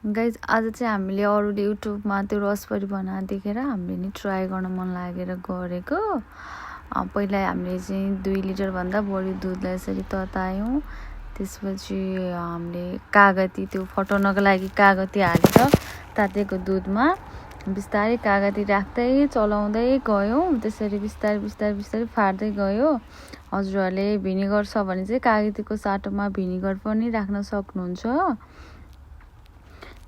Guys आज चाहिँ हामीले अरूले युट्युबमा त्यो रसभरी बनाएर देखेर हामीले नि ट्राई गर्न मन लागेर गरेको। पहिला हामीले चाहिँ 2 लिटरभन्दा बढी दुधलाई यसरी ततायौँ। त्यसपछि हामीले कागती त्यो फटाउनको लागि कागती हालेर तातेको दुधमा बिस्तारै कागती राख्दै चलाउँदै गयौँ। त्यसरी बिस्तारै बिस्तारै बिस्तारै फाट्दै गयो। हजुरहरूले भिनेगर छ भने चाहिँ कागतीको साटोमा भिनेगर पनि राख्न सक्नुहुन्छ।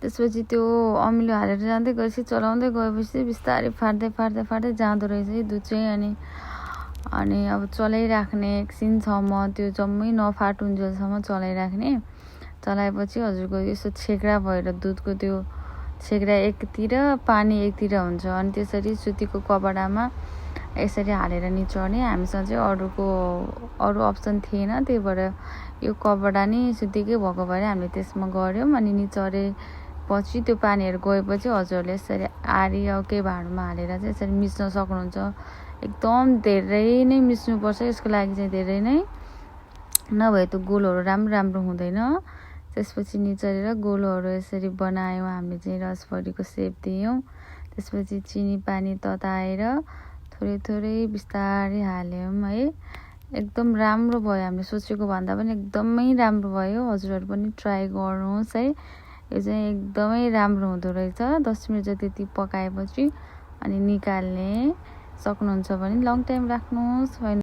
त्यसपछि त्यो अमिलो हालेर जाँदै गएपछि चलाउँदै गएपछि बिस्तारै फाट्दै फाट्दै फाट्दै जाँदो रहेछ दुध चाहिँ। अनि अब चलाइराख्ने एकछिनसम्म त्यो जम्मै नफाटुन्जेलसम्म चलाइराख्ने। चलाएपछि हजुरको यसो छेक्रा भएर दुधको त्यो छेक्रा एकतिर पानी एकतिर हुन्छ। अनि त्यसरी सुतीको कपडामा यसरी हालेर निचोर्ने। हामीसँग चाहिँ अरू अप्सन थिएन, त्यही भएर यो कपडा नि सुतीकै भएको भएर हामीले त्यसमा गऱ्यौँ। अनि निचोरेपछि त्यो पानीहरू गएपछि हजुरहरूले यसरी आरी या केही भाँडोमा हालेर चाहिँ यसरी मिच्न सक्नुहुन्छ। एकदम धेरै नै मिच्नुपर्छ, यसको लागि चाहिँ धेरै नै, नभए त्यो गोलोहरू राम्रो हुँदैन। त्यसपछि निचोरेर गोलोहरू यसरी बनायौँ। हामीले चाहिँ रसभरीको सेप दियौँ। त्यसपछि चिनी पानी तताएर थोरै थोरै बिस्तारै हाल्यौँ है। एकदम राम्रो भयो, हामीले सोचेको भन्दा पनि एकदमै राम्रो भयो। हजुरहरू पनि ट्राई गर्नुहोस् है। यो चाहिँ एकदमै राम्रो हुँदो रहेछ। 10 मिनट जति पकाएपछि अनि निकाल्ने सक्नुहुन्छ भने लङ टाइम राख्नुहोस्।